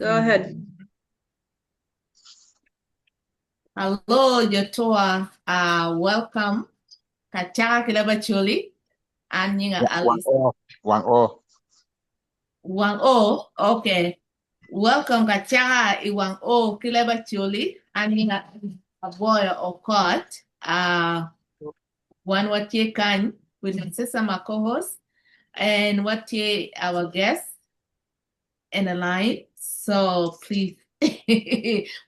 Go ahead. Hello, Jotoa. Welcome. Kachaka ki leb Acholi. An nyinga Wang Alice. o, wang o. Wang O. Okay. Welcome Kachaka i Wang O ki leb Acholi. An nyinga Aboyo Okot. Wan watye kany with my sister my co-host and watye our guest in the line. So please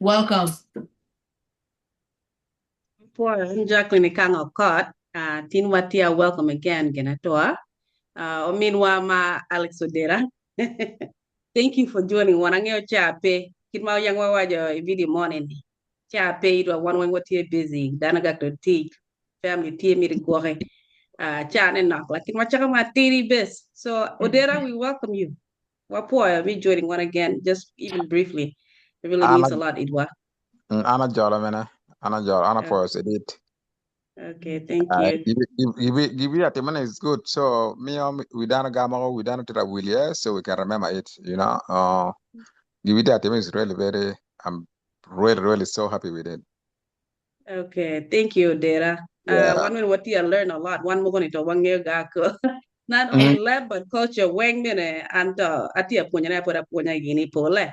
welcome. Poor I'm Jacqueline Ikang Okot. Tin watye welcome again Genatoa. Ominwa ma Alex Odera. Thank you for joining. Wan angeyo cha pe. Kit ma yang wawaco i video morning ni. Cha pe idwa wan weng watye busy. Dano gak to tic. Family tye miti gwoki. Cha ne nok. Lakin wacako ma tidi bes. So Odera, we welcome you. Wapwoyo me joining one again, just even briefly. It really means a Ana lot, Idwa. ana jolo mene. Ana jolo. Ana Uh, pwoyo sedit. okay, thank you. Give it at is good. So me we don't gamo we don't tell will yeah, so we can remember it. Give it at is really very I'm really really so happy with it. Okay, thank you, Dera. Yeah. One when what you learn a lot. One more going to one year gako. Not only lab but culture weng mene and atia punya na pura punya gini pole.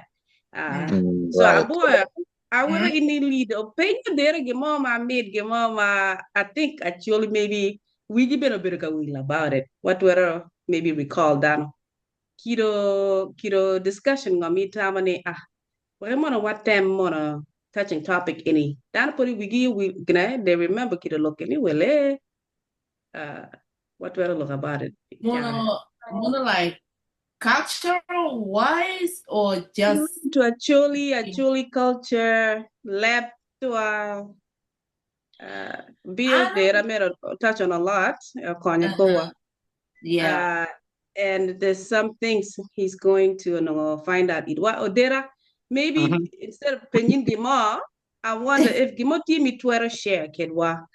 So aboy I will in lead opinion there gimo ma made gimo ma I think actually maybe we give a bit of a will about it. What were maybe recall down. Kiro kiro discussion ngami tamani ah we mono what tem mono touching topic ini. Dan pori wigi we gna they remember kiro look ini wele what were look about it. Yeah. Mono, mono like cultural wise or just To Acholi culture lab to Bill I there don't I made a touch on a lot Konya Kowa. yeah. And there's some things he's going to find out. Idwa Odera, maybe instead of penyin gimo, I wonder if gimo team itwero share kedwa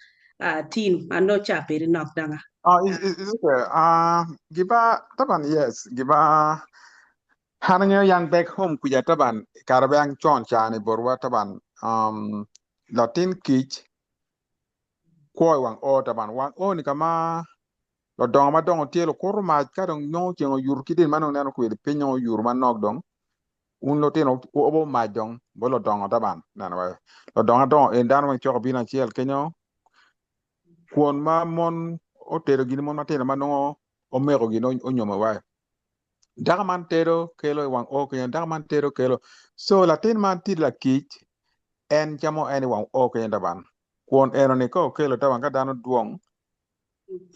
team. I know chaperi knock danga. Oh, it's okay. Giba taban yes, giba hananyo yang back home kuja taban karabyang chon chani borwa taban Latin kich koi wang o taban wang o ni kama lo dongo ma dongo tye lo kuro mac ka dong nongo ceng oyur ki din ma nongo neno kwede piny nongo oyur manok dong un lutino obo mac dong bo lo dongo taban neno wa lo dongo adongo en dano weng coko bino acel kenyo kwon ma mon otedo gini mon matino ma nongo omeko gini onyomo wa dako man tedo kelo i wang o kenyo dako man tedo kelo so latin man tye lakic en camo en i wang o kenyo taban kwon eno ni ka okelo taban ka dano dwong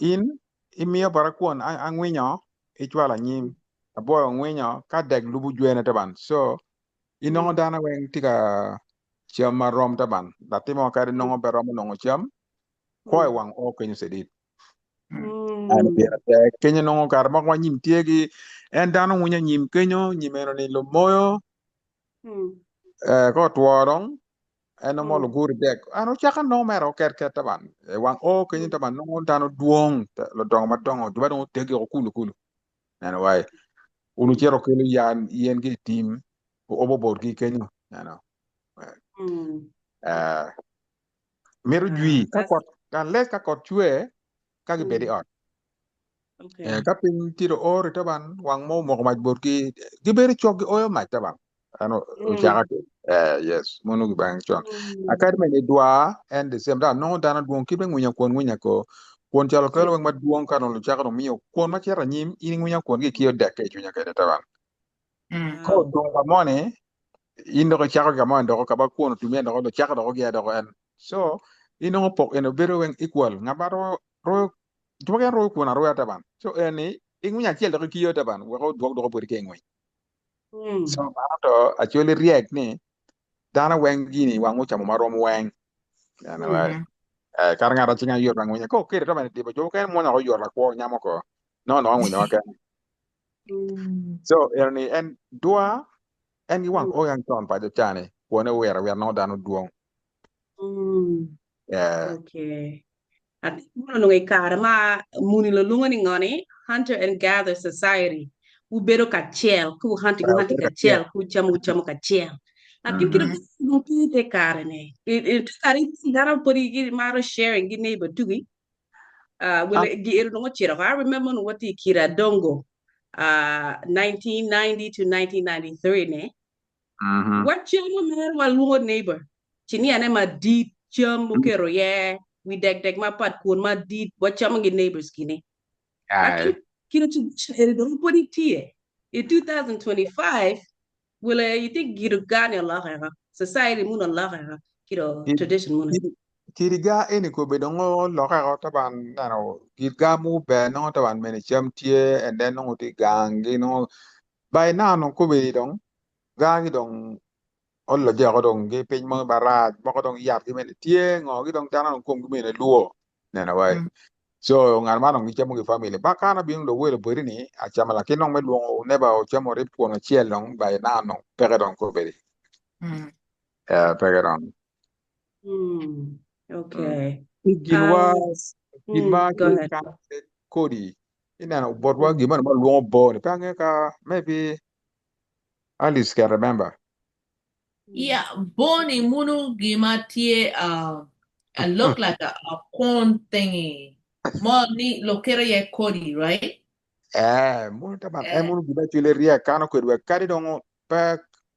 in imiyo bota kwon angwinyo icwalo anyim aboyo ngwinyo ka dek lubo jwene taban so inongo dano weng tye ka cam marom taban latin mo kadi nongo pe romo nongo cam kwo i wang o kenyo sedit an pire tek kenyo nongo kare moko ma nyim tye gi en dano ngwinyo nyim kenyo nyim eno ni lumoyo ka otwo dong en nongo luguri dek an ocako nongo mere oket ket taban i wang o kenyo taban nongo dano dwong ludongo madongo jo ma dong otegi oko kulu kulu neno wai unu cito kelo yan yen ki i tim obo botgi kenyo neno mito jwi ka kot unless ka kot cwer ka gibedo i ot ka piny tye oro taban wang mo omoko mac botgi gibedo cok gioyo mac taban en ocaka ki yes mono gibang con akadi mene idwa en the same time nongo dano dwong kit me ngwinyo kwon ngwinya ko kwon calo kelo weng madwong ka dong lucako dong miyo kwon ma cito anyim in ingwinyo kwon ki kiyo dekke i cwinya kede taban ka otum ka moni in dok icako ki ka moni doko ka ba kwon otum iye doko lucako doko gia doko en so inongo pok eno bedo weng equal ngat ma royo jo mukene royo kwon aroya taban so eni ingwinyo acel dok ikiyo taban wek odwok doko boti ki ingwiny so mano to actually ryek ni dano weng gini wang ocamo marom weng kara ngat acel yot angwinya ka okete taban idibo jo mukene mwonyo oko yot lakwo nyamo ko no no angwinyo kene so eno ni en dwa en gi wang o yang con paco cani kwone wiro awira nongo dano dwong Okay. I think mono nongo i kare ma muni lulungo ni ngoni hunter and gather society. Wubedo kacel, ka wuhunting, wuhunting Bedo kacel, kacel. ka wucamo, wucamo kacel. Lakin kit Mhm. dong tye te kare ni. I te kare ni dano pud gimaro sharing ki neighbor tugi. Uh, Ah, wele gi ero dong ocito. I remember when watye i Kiradongo, 1990 to 1993 ne. mhm. Wacamo mere walwongo neighbor. Cinia ne madit, cam muketo iye, wi dek dek mapat kwon madit, wacamo ki neighbors gini. Ai. Lakin kit tradition eni dong pud itye. I 2025, wele you think giro gani oloke ko? Society munu oloke ko? Kiro Kit tradition munu. kit kit ga eni kobedo ngo loke ko taban neno kit ga mu ber nongo taban mene cam tye and then nongo tye gang gi nongo by now nongo kobedi dong ga gi dong olo jeko dong gi piny mo marac moko dong yat gi mene tye ngo gi dong dano dong komgi mene lwo neno wai so ngat man dong gicamo ki family ba kana bino dong welo boti ni acama lakin dong me lwongo neba ocamo rib kwon acel dong by now dong peke dong kobedi eh peke dong Mm, okay. Ki gin wa Um, gin ma go ahead. kan kodi ineno botwa gin ma lwongo bo ni pe angeyo ka maybe Alice can remember. Yeah, boni munu gima tye look like a corn thingy. Mo ni lokero ye kodi, right? Eh, munu taban eh munu gima chwele riek kano kwed wek kadi dong pe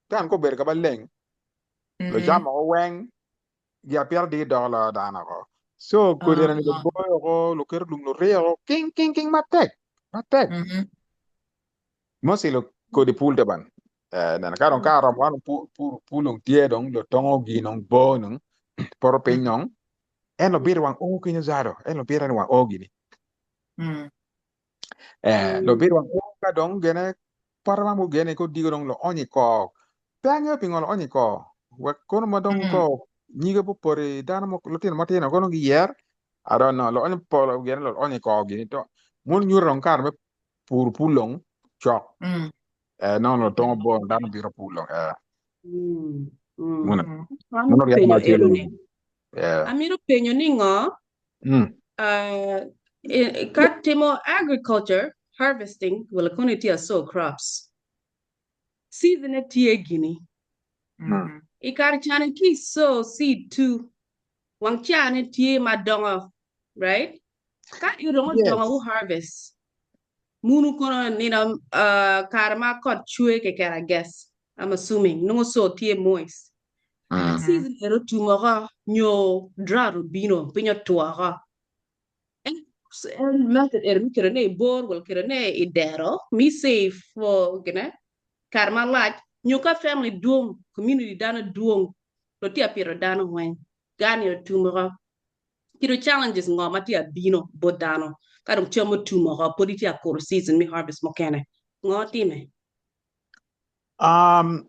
kan ko bedo ka ba leng lo camo ko weng gi apita di dok lo dano ko. So kodi ena ni lo boyo ko lo keto lum lo riyo ko king king king matek matek. Mostly lo kodi pul taban. Eh, neno ka dong ka romo wan pul pul pul dong tye dong lo tongo gin dong bo dong poto piny dong en lo bito wang o kenyo zado en lo bito ni wang o gini. Eh, lo bito wang o ka dong gene poto ma mugene ko digo dong lo onyo i kor. Pe angeyo pingo lo onyo i kor. Wek kono ma dong ko nyige popoti dano mo lutino matino kono giyer. I don't know. Lo onyo polo gene lo onyo i kor gini to mun nyuto dong kare me puru pul dong cok. Eh, no, no, tongo bo dano biro pul dong. Eh, muna. Muna ryeko Penyo ma tye eno ni. Eh. Amito penyo ni ngo ka timo agriculture harvesting wala kono itye sow crops. Season e tye gini. I kare cani ki sow seed tu wang cani tye madongo, right? Ka iromo dongo wu Yes. harvest. Munu kono nino kare ma kot cwe keken I guess. I'm assuming nongo soil tye moist. Ka season eno otum oko nyo drought obino piny otwo oko. En method eno mi ketone i bor wala ketone i dero mi save for gine kare malac nyo ka family dwong community dano dwong lutye apito dano weng gani otum oko. Kito challenges ngo ma tye abino bot dano ka dong cam otum oko pud itye akuro season me harvest mukene ngo time?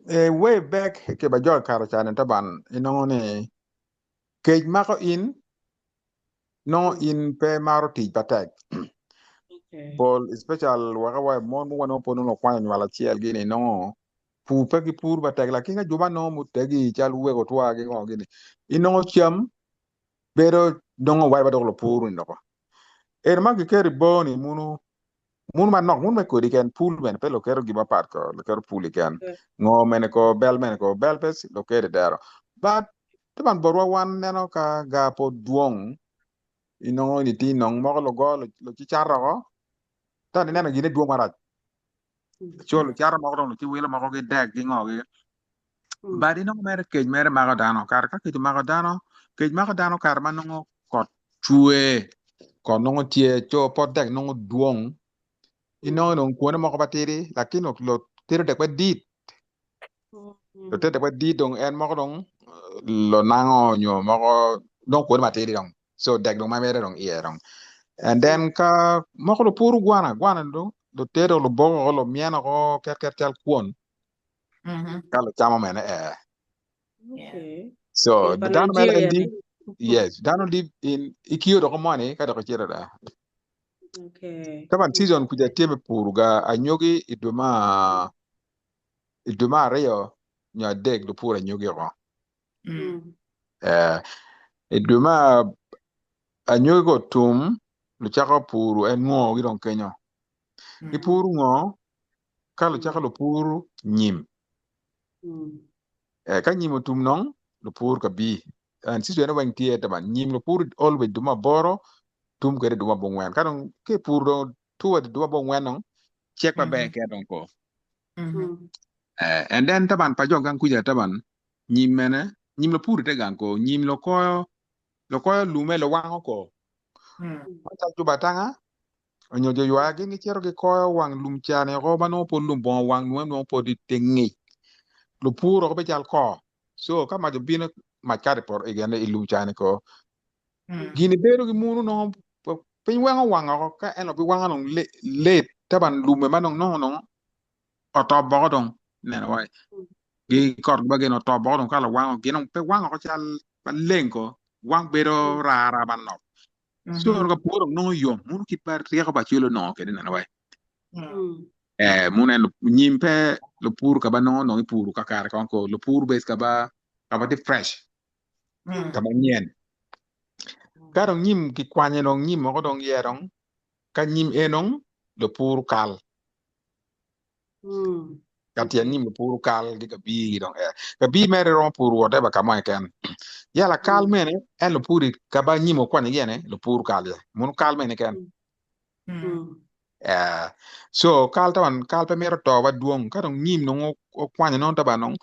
Eh, way back ke ba jo kare cani taban inongo ni kec mako in nongo in pe maro tic matek. Okay. Pol special waka wa mon mo nongo pol nongo kwanyo nywal acel gini nongo pur pe gipur matek lakin ka jo ma nongo mutegi cal wego twa gi ngo gini inongo cam bedo nongo wai ba dok lupur ni doko. Eno ma giketo i bo ni munu munu manok munu me kodi ken pul bene pe loketo gima pat ko loketo pul ken ngo mene ko bel mene ko bel pe loketo i dero but taban botwa wan neno ka ga po dwong inongo ni ti nong moko logo lo ci cato oko ta ineno gine dwong marac co lo cato moko dong lo ci wilo moko gi dek gi ngo gi but inongo mere kec mere mako dano kare ka kec omako dano kec mako dano kare ma nongo kot cwe kot nongo tye co pot dek nongo dwong inongo dong kwone moko matidi lakin lo tedo dek madit lo tedo dek madit dong en moko dong lo nango nyo moko dong kwone matidi dong so dek dong ma mere dong iye dong and then ka moko lupuru gwana gwana dong lo tedo lo boko lo myeno ko ket ket cal kwon ka lo camo mene eh Okay. so Gin pa dano mere Nigeria en ni. live yes dano live in ikiyo doko moni ka dok icito da Okay. ka ban season kuja tye me puru ga anyogi i dwe ma i dwe ma aryo nyo adek lupur anyogi oko eh i dwe ma anyogi ko tum lucako puru en ngo gi dong kenyo gipuru ngo. Ka lucako lupur nyim. Eh, ka nyim otum nong lupur ka bi. And sisu ene weng tye taban nyim lupur always duma aboro tum kede duma abongwen. Ka dong ki pur dong toward duma abongwen nong cek maber kede dong ko. Eh, and then taban pa jo gang kuja taban nyim mene nyim lupur ite gang ko nyim lokoyo lokoyo lume lowango ko. Macal juba tanga onyo jo ywaya gin gicito gikoyo wang lum ca-ni oko ma nongo pwod lum bongo wang lume nongo pwod tye ngic. Lupur oko bedo cal kor. So ka mac obino mac kato i poto i lum ca-ni ko gini bedo ki munu nongo piny weng owang oko ka en obiwango dong late taban lume ma dong nongo dong otop boko dong ineno wai gi kot ba gin otop boko dong ka lawango gin dong pe wango oko cal maleng ko wang bedo rara manok. So ka pwod dong nongo yom muno kit pa ryeko pa Acholi onongo kwede nene wai. Eh, muno en nyim pe lupur ka ba nongo nongo ipuro kakare kong ko lupur bes ka ba ka ba tye fresh ka ba nyen. Ka dong nyim kikwanye dong nyim moko dong ye dong ka nyim enong lupur kal. Ka tyen nyim lupur kal gi kabir gi dong eh. Kabir mere romo puro whatever ka mo keken. Yala kal mene en lupur i ka ba nyim okwanyo gi ene lupur kal ye. Munu kal mene ken. Eh, so kal taban kal pe mito to ba dwong ka dong nyim dong okwanyo nongo taban dong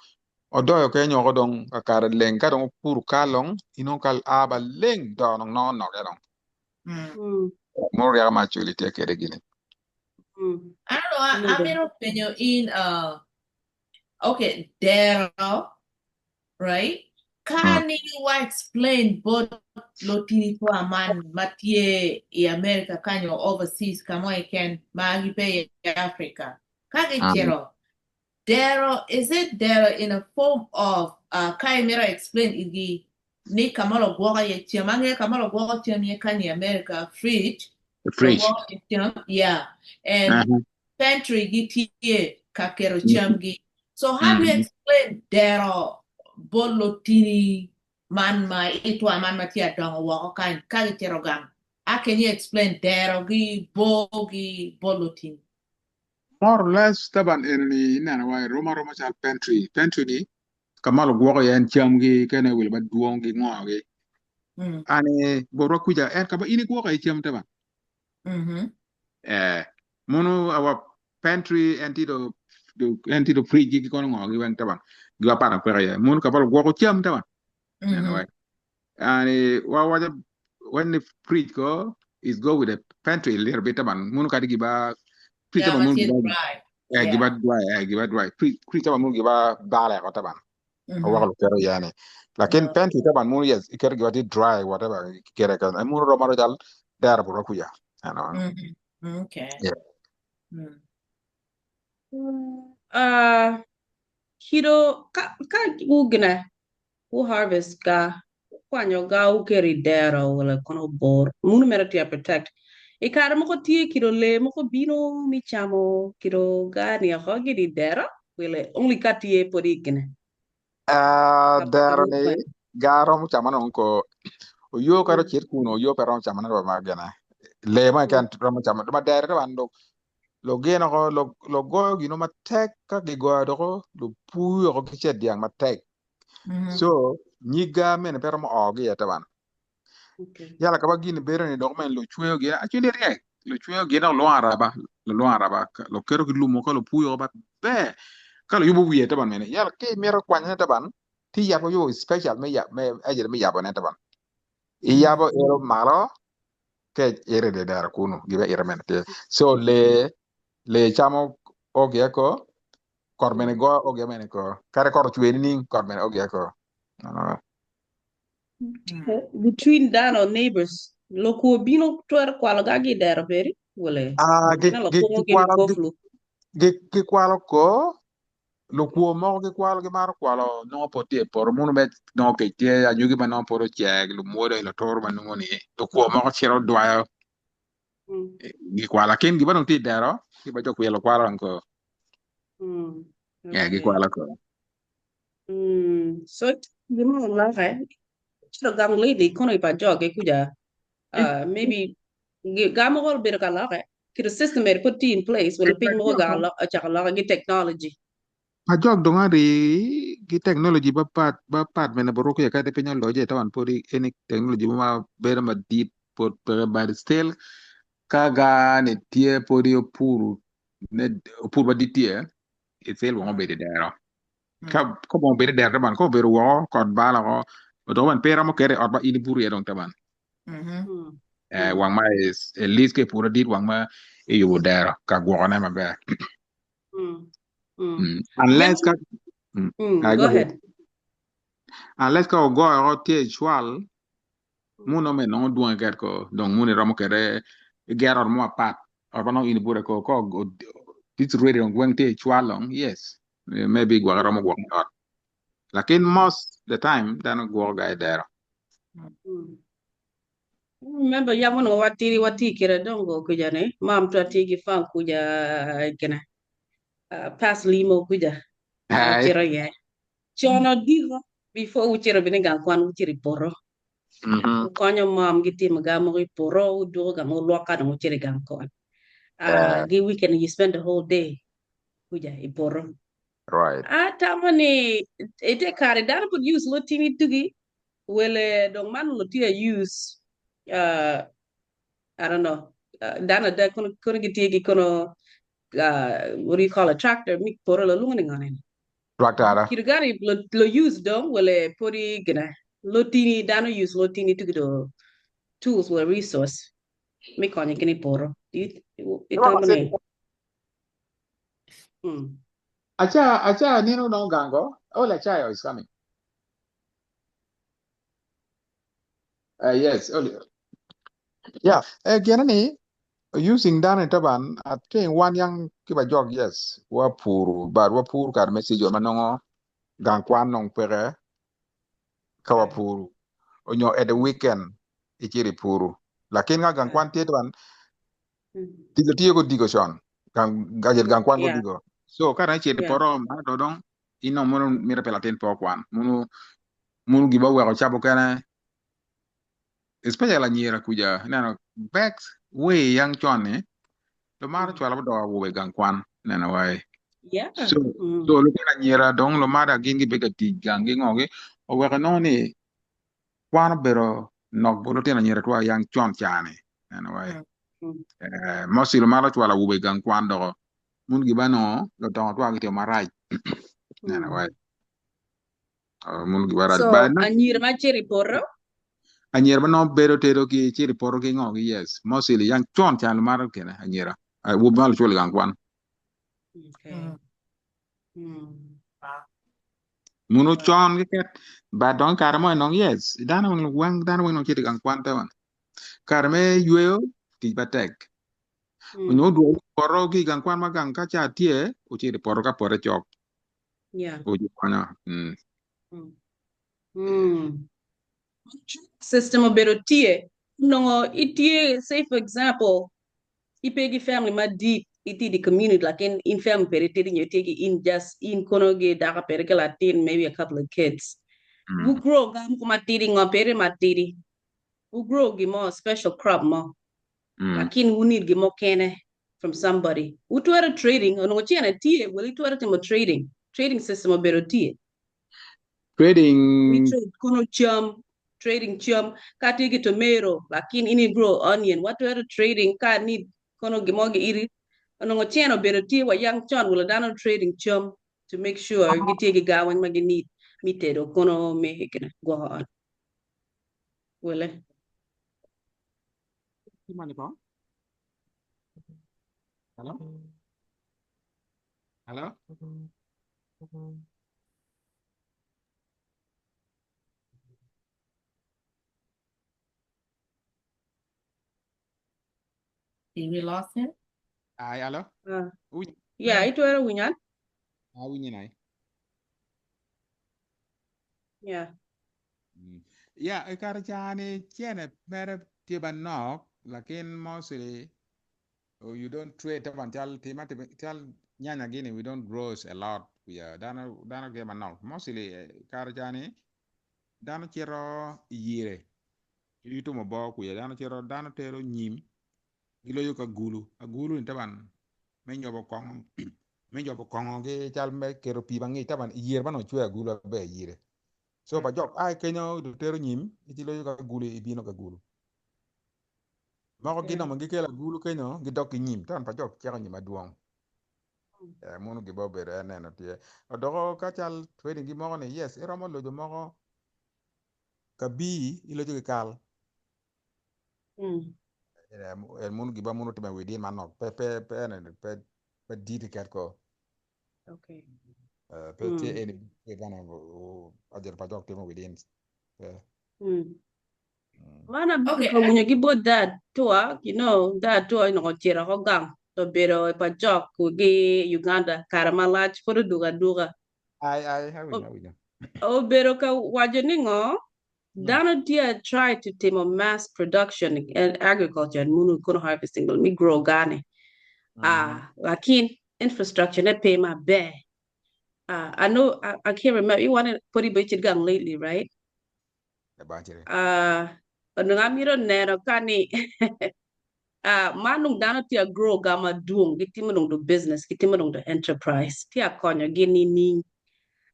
odoyo kenyo oko dong kakare leng ka dong opuro kal dong inongo kal a ba leng do dong nongo noke dong. Munu ryeko ma Acholi tye kwede gini. I don't know, I, amito penyo in okay, dero, right? Ka ni wa explain bot lotini twa man ma tye i America kany or overseas ka mo keken ma gipe i Africa. Ka gicito, dero, is it dero in a form of uh, ka imito explain igi ni ka ma lugwoko iye cam, angeyo ka ma lugwoko cam iye kany i America, fridge, Fridge. lugwoko iye cam, yeah, and pantry gi tye ka keto camgi. So how do you explain dero bot lotini man ma itwa man ma tye adongo woko kany ka gicito gang? How can you explain dero gi bor gi bot lotini? More or less taban eni ineno wa rom aroma cal pantry. Pantry ni ka ma lugwoko iye en camgi kene wilo madwong gi ngogi. Ani botwa kuca en ka ma in igwoko iye cam taban. Eh, mono our pantry en tye do en tye do fridge gi kono ngogi weng taban. Giwa pat akweka iye. Mono ka ma lugwoko cam taban. Neno wai. Ani wa waco when the fridge ko is go with the pantry a little bit taban. Mono kadi giba fridge Yeah, taban ma mono tye giba dry. eh Yeah. giba dry eh giba dry. Fridge fridge taban mono giba bale ko taban. Oweko lukero yani. Lakin pantry taban mono yes iketo giba tye dry whatever kere ka mono romo ro cal dero buro kuya. Ano. Okay. Yeah. Kiro ka ka ugine wu harvest ga ukwanyo ga wuketo i dero wala kono bor munu mere tye protect i kare moko tye kiro lee moko bino mi camo kiro ga ni oko gini i dero wele only ka tye pwod i gine Ah, ka dero ni ukwanyo. ga romo camone onko oyo kado cit kuno oyo pe romo camone wa ma gine lee mo keken romo camone ma dero to wan lugino oko lugoyo gino matek ka gigoyo doko lupuyo oko ki cet dyang matek so nyig ga mene pe romo o gi iye taban yala ka ba gini bedo ni dok men lucweyo gine actually ryek lucweyo gine lulwongo araba lulwongo araba luketo ki lumo ka lupuyo oko maber ka luyubo wiye taban mene yala ki imito kwanyone taban ti yabo yubo special me yab me ajele me yabone taban iyabo ero malo ke ire de dero kunu gibe ire mene tye so lee lee camo oge ko kot mene go oge mene ko kare kot ocwe nining kot mene oge ko Between dano neighbors lokwo bino twero kwalo ga gi dero peri wele Ah, gi gina gi lokwongo gin gikwalo gi koflu gi gikwalo ko lukwo moko gikwalo gimaro kwalo nongo pod tye i poto muno me nongo kec tye anyogi ma nongo pod ocek lumwodo i luturo ma nongo ni lukwo moko cito dwayo gikwalo lakin gima dong tye i dero ki ba jo kwilo kwalo anko eh Okay. gikwalo ko So gima oloke cito gang lately kono i pa jogi kuja maybe gamo ko bedo ka loke. Kito system eri pud tye in place wala piny mogo gang ocako loka gi technology. Pa jok dong ari gi technology ba pat ba pat mene boro kuya kadi piny oloje tawan podi any technology ma bedo madit pod peke but still ka ga ni tye podi opuru ne opur madit tye still wongo bedo i dero. Ka ka wongo bedo i dero taban ka obedo woko kot balo oko dong ben pe iromo kete i ot ma in iburu iye dong taban. Eh, wang ma is at least ka ipuro dit wang ma iyubo dero ka gwokone maber. Unless ka Mm, go ahead. Unless ka ogoyo oko tye icwal muno me nongo dwonge ket ko dong muno iromo kede igero ot mo mapat ot ma nongo in ibure ko ko it's ready dong weng tye icwal dong yes maybe gwok iromo gwoko i ot lakin most the time dano gwoko ga i dero. Remember yam onongo watidi watye kede dongo kuca ni mam twa tye ki farm kuca gine past limo kuca wucito iye con odiko before wucito bene i gang kwan wucito i poto wukonyo mam ki timo ga mogo i poto wudwogo gang wulwok ka dong wucito i gang kwan gi weekend you spend the whole day kuca i poto atamo ni ite kare dano pud use lutini tugi Wele dong man onongo tye use uh, I don't know uh, dano ada kono kono gitye ki kono uh, what do you call a tractor mi poto lo lwongo ni ngo nene Tractor ara. kito gari lo, lo use dong wele podi gina lotini dano use lotini to do tools wele resource mi konyo gini poto itamo ni mm. Acha acha nino no gango. Oh, la chayo is coming. Yes, only. Yeah, gin ni using dano i taban I think wan yang ki ba jok yes wa puru but wa puru kare me season ma nongo gang kwan nong peke ka wa puru onyo at the weekend icito i puru lakin ka gang kwan tye taban Tic atiyo kodiko con, gang gajel gang kwan Yeah. kodiko. So ka dong icito i Yeah. poto mano to dong inongo mono mito pe latin pe okwan. Mono mono giba weko cabo kene especially anyira kuja ineno back way yang con ni lumaro cwalo doko awobe i gang kwan ineno wai. Yeah. So so lutino anyira dong lumaro gin gibedo ka tic gang gi ngo gi oweko inongo ni kwan obedo nok bot lutino anyira twa yang con ca-ni ineno wai. Eh, mostly lumaro cwalo awobe i gang kwan doko mun giba nongo ludongo twa gitimo marac ineno wai. Oh, mun giba rac. So But anyira ma cito i poto anyira ma nongo bedo tedo ki cito i poto ki ngo ki yes mostly yang con ca lumaro kene anyira awobe ma lucwalo i gang kwan. Okay. Mm. Muno con keket but dong i kare mo enong yes dano weng weng dano weng nongo cito i gang kwan pe wan. Kare me yweyo tic matek. Onyo odwogo ki i poto ki i gang kwan ma gang ka ca tye ocito i poto ka pote cok. Yeah. Oci konyo. Mm. Mm. Mm. System obedo tye onongo itye say for example ipe ki family madit itye i di community lakin in family peri tidi nyo itye ki in just in kono gi dako peri ki latin maybe a couple of kids wu grow ga mogo matidi ngo peri matidi wu grow gin mo special crop mo lakin wu need gin mo kene from somebody wu twero trading onongo cene tye wel itwero timo trading trading system obedo tye Trading we trade kono cam trading cam ka tye ki tomato lakin in i grow onion watwero trading ka need kono gin mo gi iri onongo cene obedo tye wa yang con welo dano trading cam to make sure gitye ki ga weng ma gi need me tedo kono me gine gwoko ot wele. Hello? Hello? Did we lost him? Ai, hello? Uh, Winyi, yeah, itwero winyan? ah, winyi nai. Yeah. Mm. Yeah, i kare ca-ni cene mere tye manok, lakin mostly Oh, you don't trade taban cal tima cal nyanya gini we don't grow a lot. Yeah, dano dano ge manok. Mostly eh, kare cani dano cito i yire. Itumo bo kuya dano cito dano tero nyim. Giloyo ki agulu, agulu ni taban me nyobo kongo, me nyobo kongo ki cal me keto pii mangic taban iyere ma nongo cweyo agulu maber iyere. So pa jok a kenyo tero nyim ci loyo ki agulu ibino ki agulu. Moko gin nongo gikelo agulu kenyo gidok ki nyim taban pa jok ceko nyim madwong. Eh, mono giba obedo en neno tye. Odoko ka cal trading gi moko ni yes iromo lojo moko kabii ilojo ki kal. En mono giba mono time within manok pe pe pe ene pe pe dit iket ko. Okay. Eh, pe tye eni pe dano ajero pa jok timo within. Pe. Man abedo ka winyo ki bot dad tua, you know, dad tua onongo ocito oko gang to bedo pa jok gi Uganda kare malac pud odugo aduga. Ai ai awinyo awinyo. Obedo ka waco ni ngo dano tye try to timo mass production in agriculture and munu kono harvesting me grow gane. Ah, lakin infrastructure ne pe maber. Ah, I know I, I can't remember. You wanted put it gang lately, right? Ah, onongo amito neno ka ni ah, man dong dano tye ka grow ga madwong gitimo dong do business gitimo dong do enterprise tye ka konyogi nining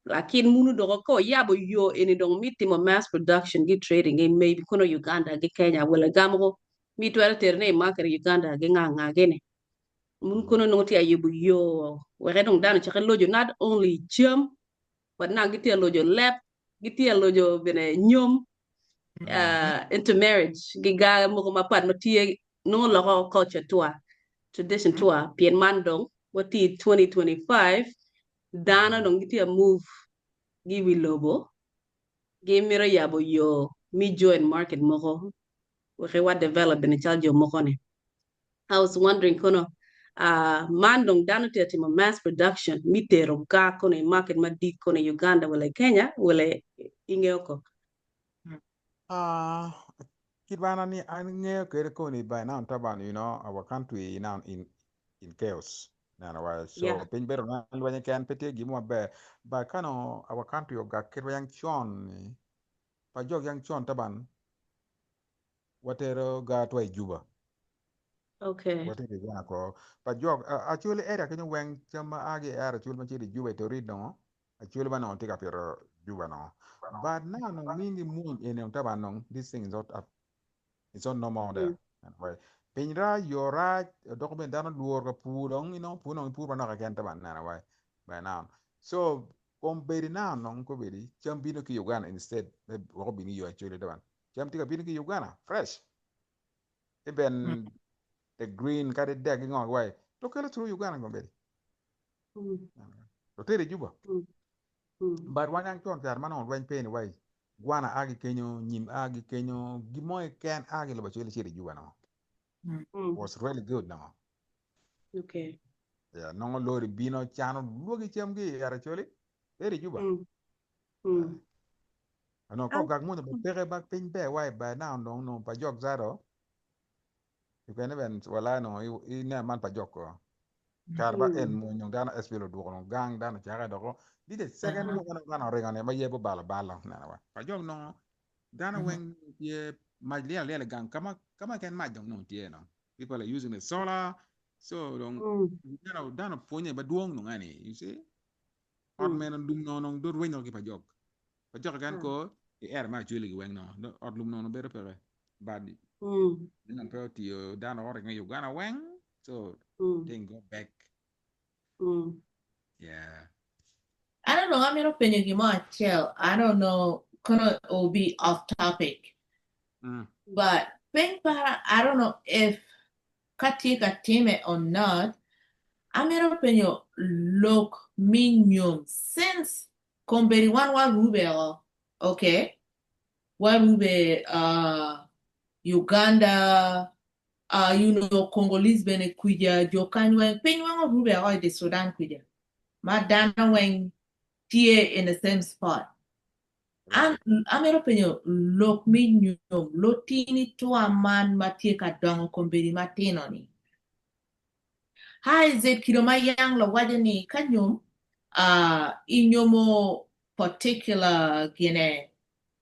lakin munu dong ka oyabo yo eni dong me timo mass production ki trading gi maybe kono Uganda ki Kenya wele ga mogo ma itwero terone i market i Uganda ki nga nga gini munu kono nongo tye ka yubo yo wek dong dano ocak lojo not only cam but now gitye ka lojo leb gitye ka lojo bene nyom uh, intermarriage gi ga mogo mapat ma tye nongo loko culture tua tradition tua pien man dong watye i 2025 dano dong gitye ka move gi wi lobo gimito yabo yo me join market mogo wek wa develop bene cal jo moko ni I was wondering kono uh, man dong dano tye ka timo mass production me tero ga kono i market madit kono i Uganda wala i Kenya wala ingeyo ko. Ah, kit ma an an angeyo kwede koni by now taban you know our country now in in chaos neno wa so Yeah. piny bedo na lweny keken pe tye gin mo maber but ka nongo our country ogak kit ma yang con ni pa jok yang con taban watero ga twa i Juba Okay. watero i Uganda ko pa jok actually area kenyo weng cam ma a ki i area Acholi ma cito i Juba i Torit nongo Acholi ma nongo tye ka pito Juba nongo but now nongo mingi mwony eni nongo taban nongo this thing is not up it's not normal there right piny rac yo rac doko bene dano lworo ka pur dong inongo pur nongo ipur manok keken taban neno wai by now so kombeddi now nongo kombeddi cam bino ki Uganda instead me weko bino i yo Acholi taban cam tye ka bino ki Uganda fresh even the green kadi dek ki ngo wai to kelo through Uganda kombeddi to tere i Juba but wan yang con kare ma nongo lweny pe ni wai gwana a ki kenyo nyim a ki kenyo gin mo keken a ki lobo acel cito i Juba nongo was really good nongo Okay. yeah, nongo lori bino cano lwogi cam ki i Acholi tere i Juba Onongo ka ogak moni bene peke ba piny ber wai by now dong nongo pa jok zato you can even walai nongo ineno man pa jok ko kare ba en mwony dong dano SPL odwoko dong gang dano ocake doko this the second mwony ma dano oringo ni ma ye gubalo balo neno wa pa jok nongo dano weng tye mac lyel alyela i gang kama kama keken mac dong nongo tye no people are using the solar so dong dano dano pwonye ba dwong nongo eni you see ot meno lum nongo dong do rwenyo ki pa jok pa jok keken ko i era me acholi gi weng nongo ot lum nongo bedo peke but nongo pe otiyo dano oringo i Uganda weng so thing go back yeah I don't know, amito penyo gin mo acel. I don't know, kono it will be off topic. But peny para, I don't know if ka tye ka time or not, amito penyo lok me nyom since kombeddi wan warube o, okay? Warube uh, Uganda, uh, you know, Congolese bene kwija, jo kany weng, piny weng orube o i di Sudan kwija, ma dano weng tye in the same spot. An amito penyo lok me nyom lotini twa man ma tye ka dongo kombeddi matino ni. How is it kido ma yang lawaco ni ka nyom uh, inyomo particular gine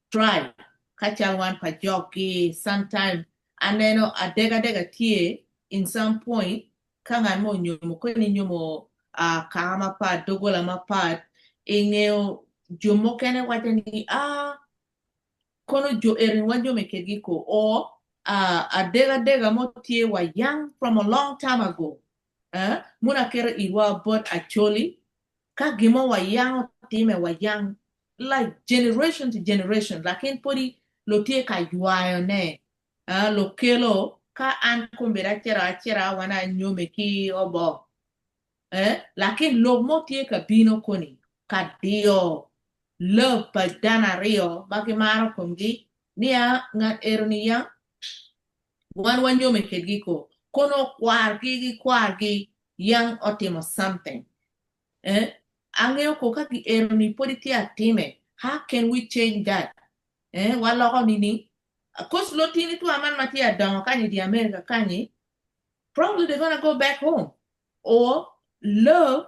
tribe ka cal wan pa jok gi sometime aneno adega dega tye in some point ka ngat mo onyomo koni inyomo kaka mapat, doggola mapat, ingeyo jo mukene waco ni ah kono jo eni wanyome kedgi ko or adega dega mo tye wa yang from a long time ago munu aketo iwa bot Acholi ka gin mo wa yang otime wa yang like generation to generation lakin podi lutye ka ywayo ne lukelo ka an kombeddi acito acita wan anyome ki obo lakin lok mo tye ka bino koni ka diyo love pa dano aryo ma gimaro komgi niya ngat ero-ni yang wan wanyome kedgi ko kono kwargi ki kwargi yang otimo something angeyo ko ka gi ero-ni podi tye atime how can we change that waloko nining cause lutini twa man ma tye adongo kany i di America kanyi probably they gonna go back home or love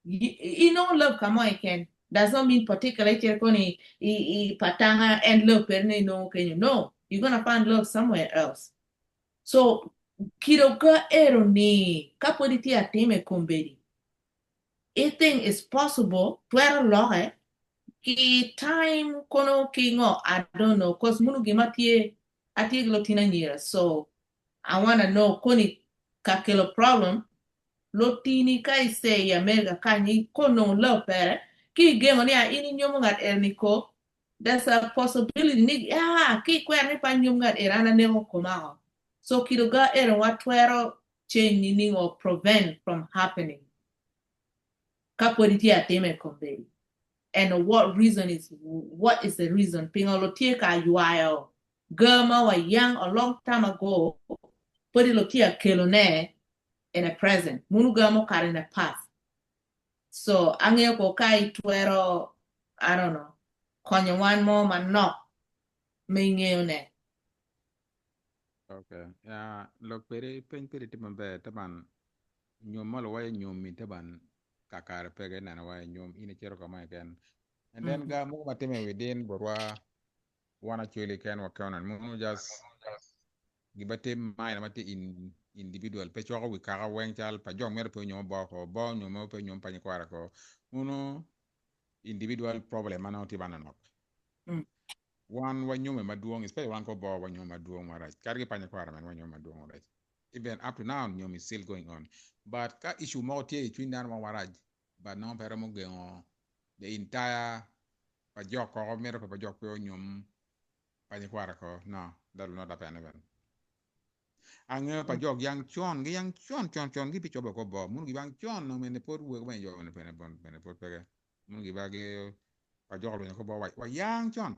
inongo love ka mo keken does not mean particularly icito koni i patanga and love peri ne inongo kenyo no you're gonna find love somewhere else so kido ka ero ni ka podi tye atime kombeddi i think is possible twero loke ki time kono ki ngo I don't know cause munu gima tye atye ki lutino anyira so I wanna know koni ka kelo problem lutini ka i stay i America kany ko nongo love pere ki igengo ni a in inyomo ngat eni ni ko there's a possibility ni ah ki ikwero ni pa nyom ngat eni an aneko komako so kido ga eni watwero change nining or prevent from happening ka podi tye atime kombeddi and what reason is what is the reason pingo lutye ka ywayo ga ma wa yang a long time ago podi lutye akelo ne in a present munu ga mukato in a past so angeyo ko ka itwero I don't know konyo wan mo manok me ngeyo ne. Okay. Yeah, lok peri peny peri tye maber taban nyom ma luwayo nyomi taban kakare peke ineno wa nyom in icito ka mo keken. And then ga mogo ma time within botwa wan actually ken wa keno munu just giba tye minor ma tye in individual pe cwako wi kaka weng cal pa jok myero pe onyom bo ko bo onyom pe onyom pa nyikwara ko munu individual problem ma nongo tye manonok. Wan wanyome madwong especially wan ko bo wanyome madwong marac kadi ki pa nyikwara bene wanyome madwong marac even up to now nyom is still going on but ka issue moko tye i cwiny dano mo marac but nongo pe romo gengo the entire pa jok koko mito pe pa jok pe onyom pa nyikwara ko no that will not happen even angeyo pa jok yang con gi yang con con con gi pi cobo ko bo munu gi bang con no mene pod wego bene jo bene bene pod peke munu gi ba gi pa jok olwenyo ko bo wa yang con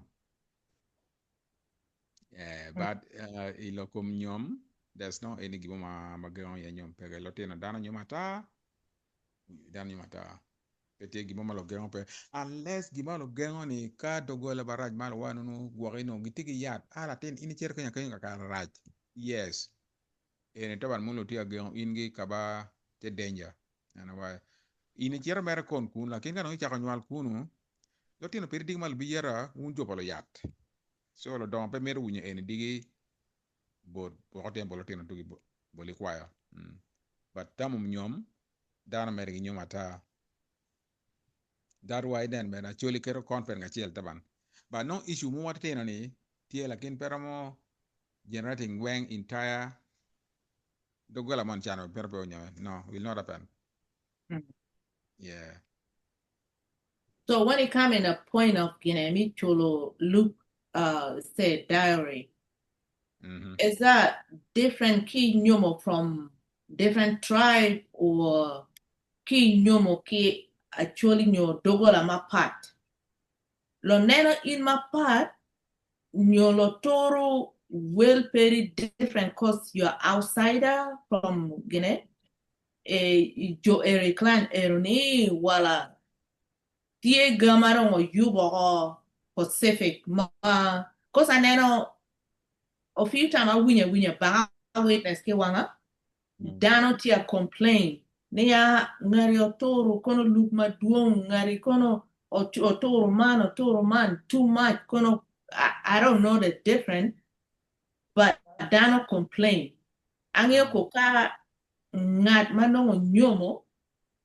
eh but i lok kom nyom there's no any gimo ma ma gengo iye nyom peke lutino dano nyom ata dano nyom ata pe tye gimo ma lugengo pe unless gimo lugengo ni ka dogola marac ma luwa nunu gwoki nongo gitye ki yat a latin in icito kenya kenyo kakare rac yes eni taban munu tye agengo in gi kaba tye danger eno wa in icito mere kon kun lakin ka dong icako nywal kunu lutino piri digi ma lubiyeta wun jo pa luyat so ludongo pe mito winyo eni digi bot woko tyen bot lutino tugi bol ikwayo but tamo nyom dano mere gi nyom ata that why then bene actually keto conference acel taban but no issue mo matitino ni tye lakin pe romo generating weng entire dogola mon cano pero pe onyome no will not happen yeah. So when it come in a point of gine mi chulo look say dowry is that different ki nyomo from different tribe or ki nyomo ki actually nyo dogola mapat lo neno in mapat nyo lo toro well very different 'cause you're outsider from gine e jo eri clan ero ni wala tye gama dong oyubo ko specific ma 'cause aneno a few time awinyo awinya banga witness ki wanga dano tye a complain niya ngari oturo kono luk madwong ngari kono oturo man oturo man too much kono I don't know the difference but dano complain. Angeyo ko ka ngat ma nongo onyomo,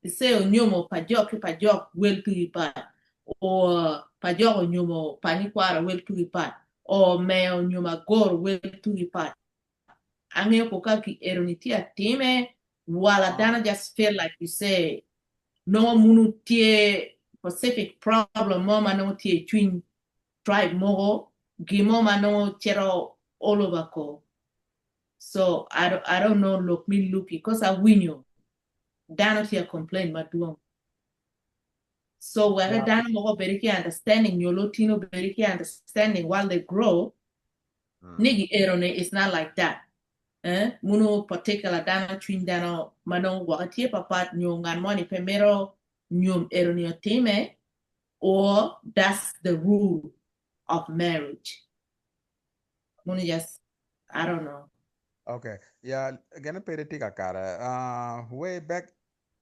say onyomo pa jok ki pa jok wel tugi pat, or pa jok onyomo pa nyikwara wel tugi pat, or me onyomo agoro wel tugi pat. Angeyo ko ka ki eroni tye atime, wala dano just feel like you say nongo munu tye specific problem mo ma nongo tye i cwiny tribe mogo, gin mo ma nongo cito all over ko. So I don't, I don't know lok mi luki cause awinyo dano tye complain madwong. So weke dano moko obed ki understanding nyo lutino obed ki understanding while they grow ni gi erone is not like that. Eh, munu particular dano cwiny dano ma nongo gwoke tye papat nyo ngat moni pe mito nyom eroni otime or that's the rule of marriage. Munu just I don't know. Okay. Yeah, gene pede tye kakare. Way back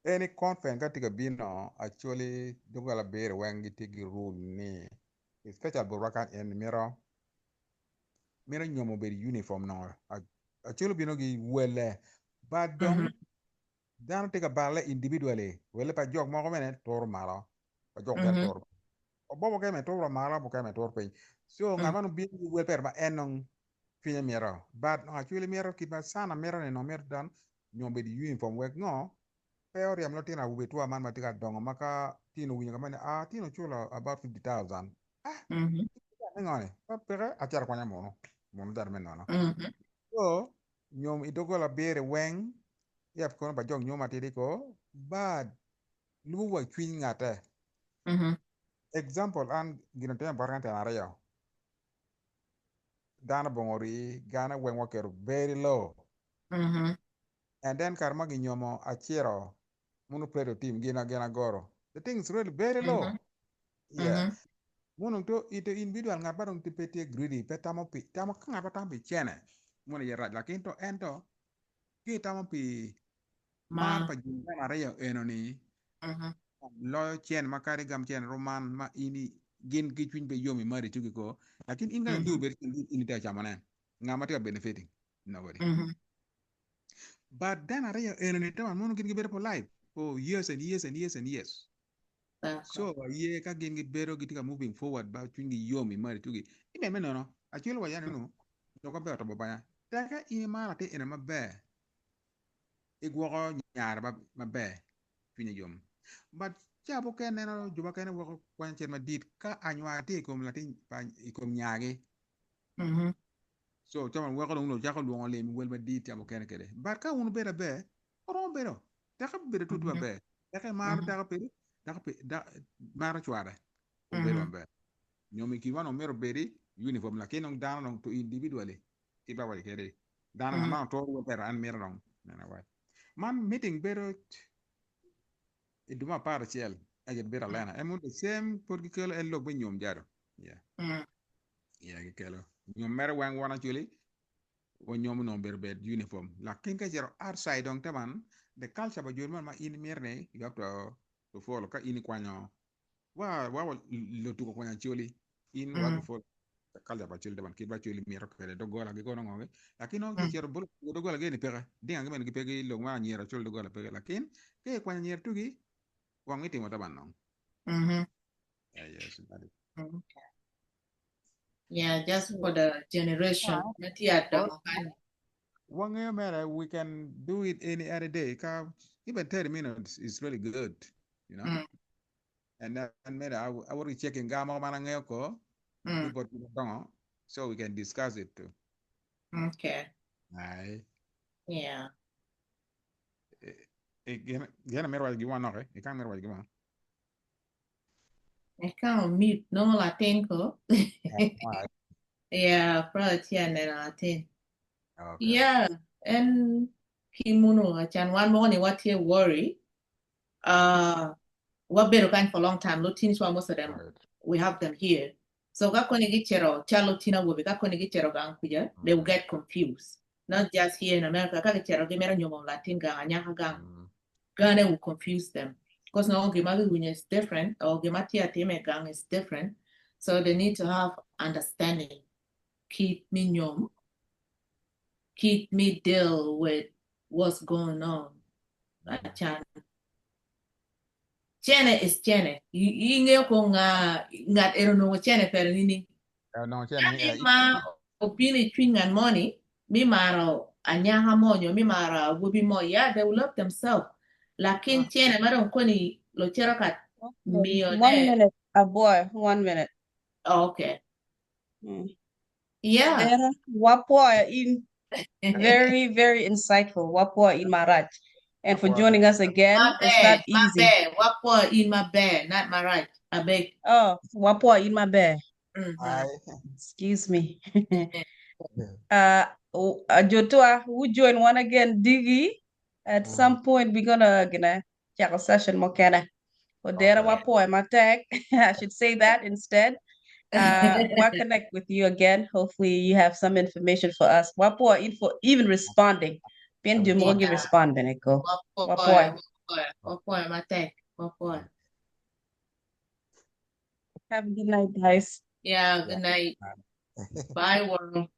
any conference ka tye ka bino actually doggola abiro weng gitye ki rule ni special botwa kany en mito mito nyom obedo uniform nongo actually bino gi wele but dong dano tye ka balle individually wele pa jok moko bene turo malo pa jok mukene turo obo mukene bene turo malo mukene bene turo piny so ngat man obino ki wel pera ma en dong cwinye mito but nongo actually mito kit ma sana mito ni nongo mito dano nyo obedo uniform wek ngo pe oryem lutino awobe twa man ma tye ka dongo ma ka tino owinyo ka mene ah tino oculo about 50,000 ah me ngo ni pa peke acito akwanya munu munu dano me nono so nyom i doggola abiro weng yep kono pa jok nyom atidi ko but lubo wa cwiny ngate example an gin otime bota kan tyen aryo dano bongo rii gane weng waketo very low and then kare ma ginyomo aciro munu plate otim gin gin agoro the thing is really very low yeah munu to ito individual ngat ma dong pe tye greedy pe tamo pi tamo ka ngat ma tamo pi cene munu aye rac lakin to ento ki itamo pi mar pa jin dano aryo eno ni loyo cene ma kadi gam cene roman ma in gin ki cwiny pe yom i mari tugi ko lakin in ka idu bedo in itye ka camone nga ma tye ka benefiting nobody but dano aryo eno ni taman mono gin gibedo for life for years and years and years and years so aye ka gin gibedo gitye ka moving forward ba cwinygi yom i mari tugi ibe me nono acel wa yani nu loko ber otobo banya teke in imaro atir eno maber igwoko nyare maber cwinye yom but ca mukene neno jo mukene weko kwanyo cen madit ka anywar tye i kom latin i kom nyagi so ca weko dong cako lwongo lim wel madit ca mukene kede but ka wun wubedo aber oromo bedo teke bedo tutu maber teke maro dako pidi dako maro cware obedo maber nyo i kin wan omyero obedi uniform lakin dong dano dong to individually kit ma awaco kede dano mm. ma otoro wel pero an mito dong neno awac man meeting bedo i dwe me 11 aye bedo alena en the same pod gikelo en lok me nyom jado yeah yeah gikelo nyom mere weng wan actually wa nyom onongo bedo bed uniform lakin ka icito outside dong taman the culture pa jo man ma in imito ni you have to follow ka in ikwanyo wa wa lutuko kwanyo acholi in wa to follow culture pa acholi taman kit ma acholi mito kwede doggola gi kono ngo lakin nongo kicito bolo doggola gi eni peke dinga gi bene gipe ki lok ma anyira acholi doggola peke lakin ka ikwanyo anyira tugi wang itimo taman nong yeah, yes, that is. Okay. Yeah, just for the generation. Ma tye adongo kany. Wangeyo mere we can do it any other day ka even 30 minutes is really good you know and then mere I, I will checking ga mo man angeyo ko people dongo so we can discuss it too. Okay. Aye. Yeah. Gena mere wach gima noke, ikang mere wach gima. I can't mute nongo latin ko. Yeah, probably tye aneno latin. Okay. Yeah, en ki munu acan wan moko ni watye worry. Wabedo kany for a long time. Lutini cwa most of them Right. we have them here. So ka koni gicito calo lutino awobe ka koni gicito gang kuca they will get confused. Not just here in America ka gicito gimito nyomo latin gang anyaka gang gane will confuse them because nongo gima giwinyo is different or gima tye atima i gang is different so they need to have understanding kit me nyom. Keep me deal with what's going on. Acan. Cene is cene. Ingeyo ko nga ngat eno nongo cene pere nining? Nongo cene ni Ka ma obino i cwiny ngat moni mi maro anyaka mo nyo mi maro awobi mo, yeah, they will love themselves. Lakin cene ma dong koni locito ka miyo One ne. minute, a boy, 1 minute. Oh, okay. Yeah. Vera, Wapoy in very, very insightful. Wapoy in Marach. And for Wapoy. joining us again. My It's not bad, my easy. bad. Wapoy in my bad, not my right. I beg. Oh, Wapoy in my bed. Ai. Excuse me. Jotua, we join one again, Diggy. At some point, we're gonna check a session more kana. Odera Okay. Wapoy matek. I should say that instead. We'll connect with you again. Hopefully, you have some information for us. Wapoy in for even responding. Pien Jumogi respond, Beneko. Wapoy, Wapoy. wapoy, wapoy, matek, wapoy. Have a good night, guys. Yeah, good night. Bye, world.